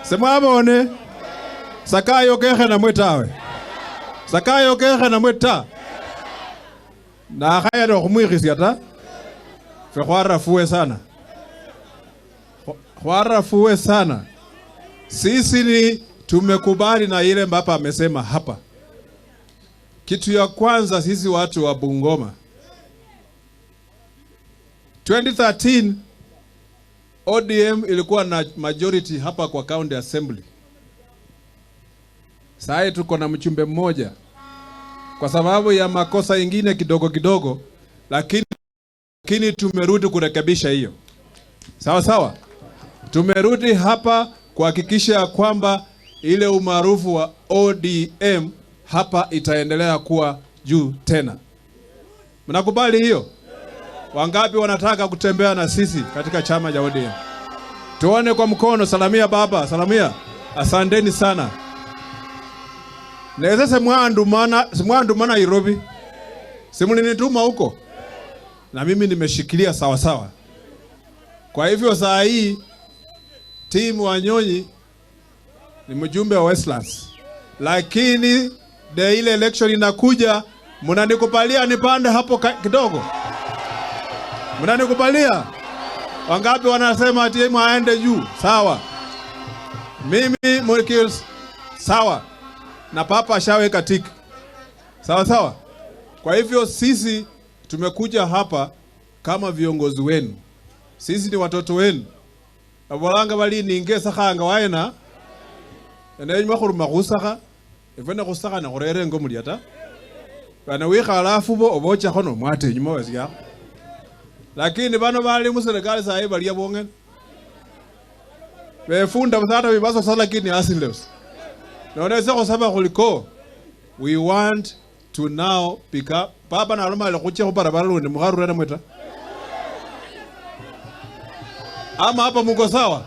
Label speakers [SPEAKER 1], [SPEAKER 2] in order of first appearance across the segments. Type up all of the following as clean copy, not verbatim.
[SPEAKER 1] Semwabone Sakayo kekhe namwe tawe. Sakayo kekhe namwe ta. Na khayada khumwikhisia ta. Fe khwarafuwe sana. Khwarafuwe sana. Sisi ni tumekubali na ile mbapa amesema hapa. Kitu ya kwanza sisi watu wa Bungoma. 2013 ODM ilikuwa na majority hapa kwa county assembly. Sasa tuko na mchumbe mmoja kwa sababu ya makosa ingine kidogo kidogo, lakini tumerudi kurekebisha hiyo. Sawa sawa. Tumerudi hapa kuhakikisha kwamba ile umaarufu wa ODM hapa itaendelea kuwa juu tena. Mnakubali hiyo? Wangapi wanataka kutembea na sisi katika chama cha ODM? Tuone kwa mkono. Salamia baba, salamia. Asanteni sana. Naweza semwandumana Nairobi. Simulinituma huko. Na mimi nimeshikilia sawa sawa. Kwa hivyo saa hii timu Wanyonyi ni mjumbe wa Westlands. Lakini de ile election inakuja, mnanikubalia nipande hapo kidogo? Mnanikubalia? Wangapi wanasema timu aende juu? Sawa. Mimi Mokils, sawa. Na papa ashaweka tiki. Sawa sawa. Kwa hivyo sisi tumekuja hapa kama viongozi wenu. Sisi ni watoto wenu. Abolanga bali ninge sakhanga waena. Ene makhuruma khusakha. Efene khusakha na khurere ngo mulya ta. Bana wikhala afubo obocha khono mwate nyuma wesya. Lakini bano bali mu serikali sahi bali bongene. Befunda msata bibaso sala lakini asilews. Naoneza khusaba khuliko. We want to now pick up. Baba na aloma le khuche barabara lundi mukharura namweta. Ama hapa muko sawa?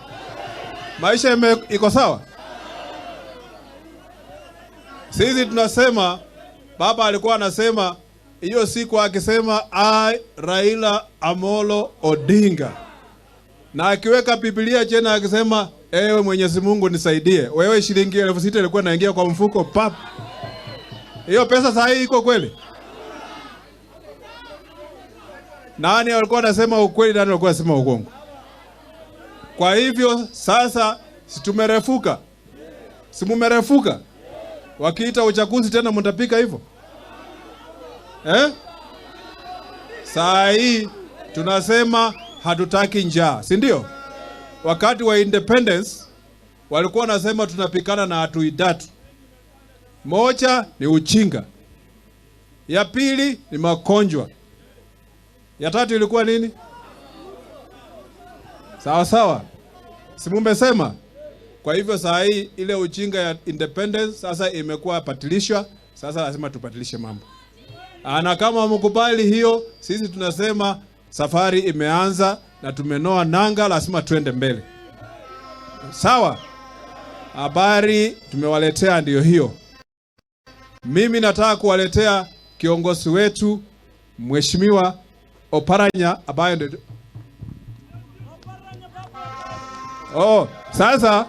[SPEAKER 1] Maisha iko sawa? Sisi tunasema, baba alikuwa anasema hiyo siku akisema I Raila Amolo Odinga. Na akiweka Biblia chena akisema ewe Mwenyezi Mungu nisaidie. Wewe shilingi 6,000 ilikuwa inaingia kwa mfuko pap. Hiyo pesa saa hii iko kweli? Nani alikuwa anasema ukweli, nani alikuwa anasema uongo? Kwa hivyo sasa si tumerefuka? Si mumerefuka? Wakiita uchaguzi tena mtapika hivyo? Eh? Saa hii tunasema hatutaki njaa, si ndio? Wakati wa independence walikuwa wanasema tunapikana na adui tatu. Moja ni uchinga. Ya pili ni magonjwa. Ya tatu ilikuwa nini? Sawa sawa. Si mumesema? Kwa hivyo saa hii ile uchinga ya independence sasa imekuwa patilishwa, sasa lazima tupatilishe mambo. Na kama mkubali hiyo, sisi tunasema safari imeanza na tumenoa nanga, lazima tuende mbele. Sawa? Habari tumewaletea ndio hiyo. Mimi nataka kuwaletea kiongozi wetu Mheshimiwa Oparanya ambaye ndio. Oh, sasa